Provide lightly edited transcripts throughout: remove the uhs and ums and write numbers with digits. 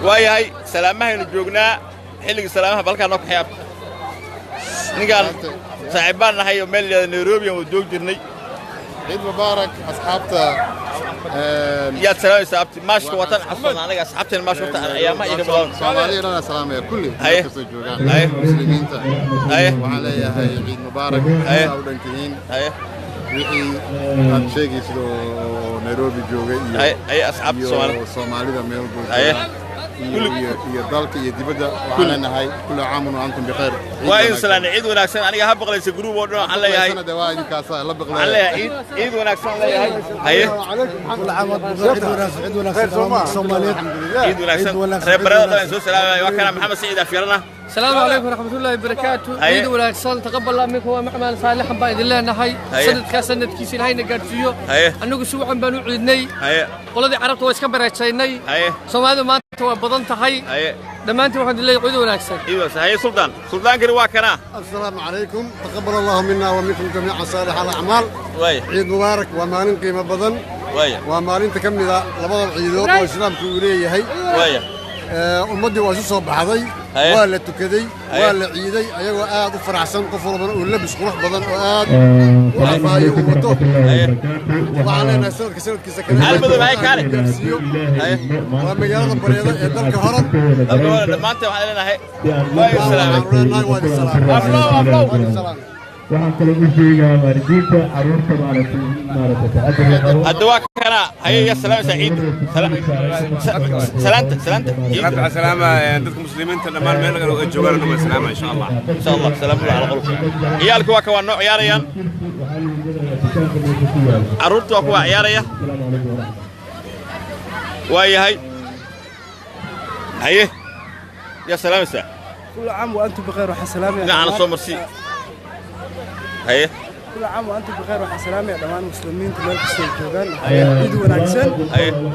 Waayahay, salaamahaynu joognaa, xilligii salaamaha. Balkaa noo kaxeey, abti. Ninkaan saaxiib baan nahay oo meel yidhahda Nairobi aan wada joog jirnay. Ciid mubaarak, asxaabta. Yaad salaamaysaa, abti? Maashka watan xasuusna anaga asxaabteen maashka watan ayaamaha iyo ka badan. Soomaaliya dhan salaamaya kulli, meel kastoo joogaan muslimiinta. Waxaan leeyahay ciid mubaarak. Saa u dhan tihiin. Wixii aad sheegaysid oo Nairobi joogay iyo Haye, asxaabta iyo Soomaalida. Soomaalida meel walba joogaan iyo dalka iyo dibadda, waxaan leenahay kullu caamun wa antum bikhayr. Ciid Waa idin wanaagsan. Salaanay, ciid wanaagsan. Aniga ha baqlaysa group oo dhan waxaan leeyahay. Sanada waa idinkaasa la Waxaan biqlaya. leeyahay ciid, ciid wanaagsan leeyahay. Haye. كل عام وانتم بخير، عيد wanaagsan، عيد wanaagsan dhammaan Soomaaliyeed. Ciid wanaagsan. Ciid wanaagsan. Reer Bareeda dhan soo salaamaya. Waa kana Maxamed Saciid Afyarana. السلام عليكم ورحمة الله وبركاته. Haye. عيد wanaagsan، تقبل الله منكم وأعمال صالحا baan idin leenahay. Haye. Sanadkaa sanadkiisa Ilaahayna gaadhsiiyo. Annagu si wacan baan u ciidnay. Qoladii Carabta waa iska bareejaynay. Soomaalidu maanta waa badan tahay. Dhammaantiin waxaan idin leeyahay ciid wanaagsan. Ciid wanaagsan. Haye, Suldaan, suldaankani waa kana. السلام عليكم، تقبل الله منا ومنكم جميعا صالح الأعمال. عيد مبارك. Waa maalin qiimo badan. Waa maalinta ka mid a labada ciidood oo islaamku uu leeyahay. Ummaddii waa isu soo baxday. Waa la tukaday. Waa la ciiday ayagoo aad u faraxsan, qof walbana uu labis qurux badan oo aad u cafaayo uu wato. Waxaan leenahay sanadka sanadkiisa kale Hal madow, haye, kaale. gaarsiiyo. Waa magaalada Bareeda ee dalka Horan. Dalka hore dhammaanteen waxaan leenahay waa idin salaamay. Waxaanu leenahay waa idin salaamay. Aflow, aflow. Waa idin salaamay. Waxaan kaloo u sheegaa waalidiinta carruurta maaragtay taxadir la qabo. Hadda waa kana. Haye, yaa salaamaysaa ciidda? Salaanta, salaanta ciidda. Salaamta salaama dadka muslimiinta dhammaan meel ay joogaan dhammaan salaama, insha Allah. Insha Allah. Salaamu ala qulub. Ciyaalku waa ka, waa noo ciyaarayaan. Waxaa lagu gadayaa dukaanka meesha ku yaala. Carruurta waa kuwa ciyaaraya. Asalaamu calaykum waraxmat. Waa yahay. Haye, yaa salaamaysaa? كل عام وأنتم بخير وحسلام يا dhinacana soo marsii. Haye. كل عام وأنتم بخير وحسلام يا dhammaan muslimiinta meel kastoo ay joogaan. Ciid wanaagsan.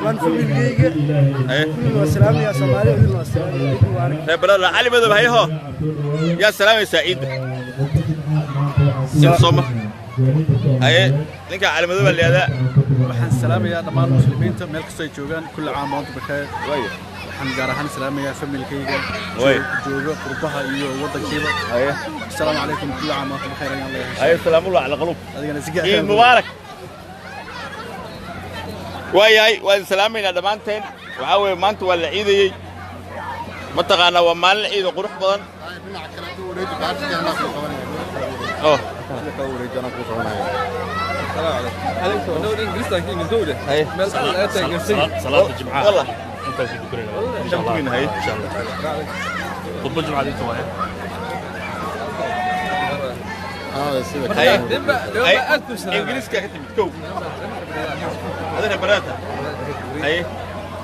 Waan familkayga kulli waa salaamaya, Soomaaliya idin waa salaamaya. Ciid mubaarak. Reer Bareeda, Cali Madow, hayeho, yaa salaamaysaa ciidda? Sida soo mar. Haye, ninka Cali Madow baa la yihahdaa. Waxaan salaamayaa dhammaan muslimiinta meel kastoo ay joogaan, kulli caam wa antum bikhair. Waxaan gaar ahaan salaamayaa familkayga jooga qurbaha iyo waddankiiba. Asalaamu calaykum, kulli caam wa antum bikhair ayaan leeyahay. Haye, salaamullah cala qulub. Adigana si gaar. Ciid mubaarak. Waayahay, waa idin salaamaynaa dhammaanteen. Waxaa weeye maanta waa la ciidayey, mataqaanaa, waa maalin ciid oo qurux badan. Dhinaca kale ku wareeji, baasha kale ku qabanaya. Oh. Sida kale wareeji, anaa ku qabanaya. Haye. صلاة الجمعة. والله. انت تذكرين ان شاء الله. تكوين هاي. ان شاء الله خطبة الجمعة دي توي. Sida Haye. kale. Haye, Ingiriiska ka timid kow adina baraata. Haye.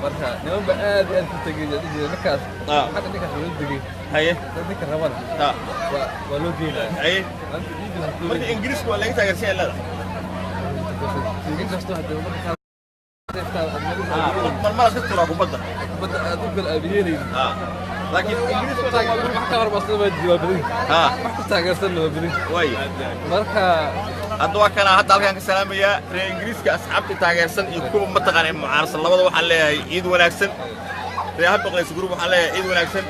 Marka nimanba aad iyo aad ku tegay jiray markaas. Xagga ninkaas waa loo degay. Dad ninka rabana waa loo geynaya. Maanta ciidda waxaa Marka Ingiriiska waa laga taageersan yahay leedahay. Inkastoo hadda marka qaar marmara ka turaa kubadda. Kubadda aad u kala aabiyeelaynin. Laakiin Ingiriiska wax ka hormarsada waa badan, wax ku taageersanna waa badan. Marka Hadda waa kana, hadda halkaan ka salaamayaa reer Ingiriiska, asxaabta taageersan iyo kuwa mataqaana mucaarsan labada. Waxaan leeyahay ciid wanaagsan. Reer Habaqlays group waxaan leeyahay ciid wanaagsan.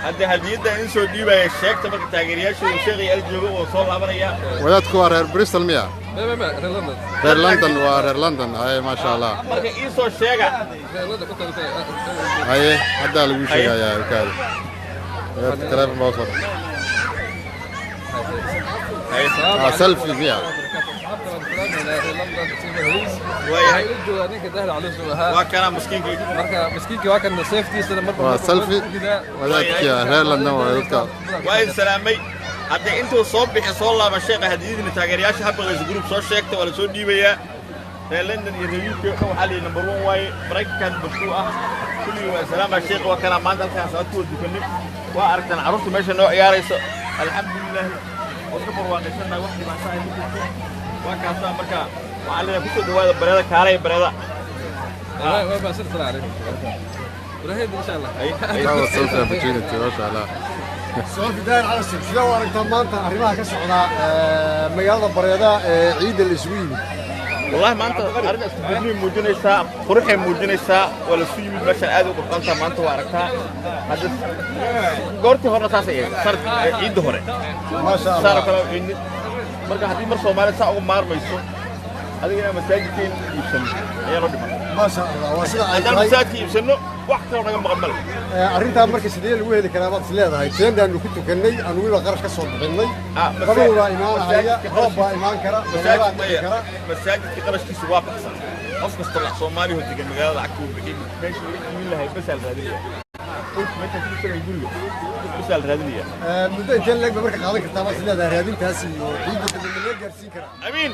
Hadda hadiyadda in soo dhiibaya sheegta marka taageerayaashooda sheekhay al joogo oo soo laabanaya. Wadaadku waa reer Bristol miya? Ma reer London. Reer London, waa reer London. Haye, maasha Allah. Marka ii soo sheega. Reer London ku tagtay. Haye, haddaa lagu sheegayaa okaada. Wadaadka teleefon baa soo. Selfie miya? Waayahay. Ninka dahda calus uu ahaa. Waa kana maskiinkii. Marka maskiinkii waa kan, seeftiisana marba Waa selfie. Wadaadkii reer London waa dadka. Waa in salaamay. Hadda intuu soo bixi soo laaban sheekha hadiyadiina taageerayaasha Habaqlays group soo sheegta waa la soo dhiibayaa. Reer London iyo reer UK dhan waxaa la yidhi number one waaye, Maraykanka number two ah. Kulligii waa salaama. Sheekha waa kana, maanta halkaan salaad ku wada dukanay. Waa aragtaan carruurta meesha noo ciyaarayso. Alxamdulilaahi, waa iska barwaaqaysannahay, wax dhibaato ay ma jirto. Waa kaasaa. Marka waxaa leeyahay kusoo dhawaada Bareeda, kaalay Bareeda. Waa baa sir عليكم ورهيب ان شاء الله. That was selfie opportunity, maasha Allah. Soofi Daahir Cali, sidee u aragtaa maanta arrimaha ka socda magaalada Bareeda ee ciidda la isugu yimid? Wallahi maanta arrin isku duubni muujinaysaa, quruxay muujinaysaa, waa la isu yimid meeshaan aad u qurxoontaa maanta waa aragtaa. Hadda goortii horena saasay ahayd, sanad ciidda hore. Maasha Allah. Saan oo kale u ciidnid. Marka haddii mar Soomaali saa uga maarmayso, adiga inaan masaajidkeen iibsano ayaa noo dhiman. Maasha Allah, waa sida ay Haddaan tahay. masaajidka iibsano, wax kaloo naga maqan male. Arrintaa marka sidee lagu heli karaa baad is leedahay? Teendaanu ku tukannay, aanu weliba qarash ka soo bixinnay. Qabow baa imaanaya, roob baa imaan kara, dabeelaa dhici kara. Masaajidka qarashkiisa waa baxsan. Qof kasta lacag Soomaali oo degan magaalada lacagta uu bixiyey, meesha laga iibin lahay bas aa la raadinaya. Dhulka meesha ku tagay guriga bas aa la raadinaya. Muddo intee leeg ba marka qaadan kartaa baad is leedahay raadintaas iyo ciidda dambe ma laga gaarsiin karaa? Amiin.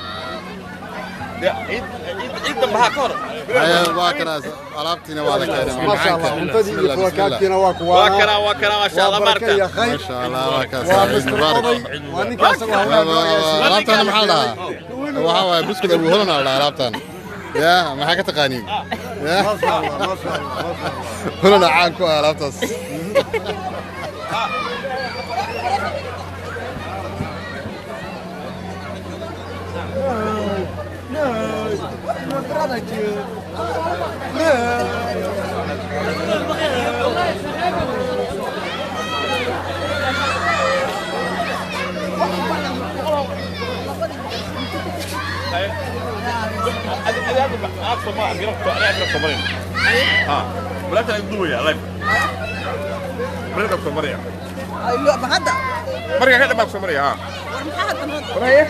Dee ciid ciid ciid dambe haa ka hor. Haya, waa kana alaabtiina waa la keenay. Maasha Allah, cuntadii iyo fuwakaadkiina waa kuwaana. Waa kana maasha Allah Waa baraka marka. iyo khayr. Maasha Allah, waa kaas. Waa Ciid Mr. mubaarak. Oday, waa ninka asagoo hawlaha noo agaasiiyey. Alaabtaana maxaa la dhahaa? Waxaa waaye buskud Abu Holan aa la dhahaa alaabtaan. Ya, maxaa ka taqaaniin? Ya. Maasha Allah, maasha Allah, maasha Allah. Holana caan ku ah alaabtaas. No, my brother, no. Adi hadda aad Soomaa garabto, aniga garabto Soomaaliya. Ha. Walaasha ay duwaya live. Marka Soomaaliya. Hadda Marka ka dhamaa Soomaaliya ha. War maxaa hadda noo War haye.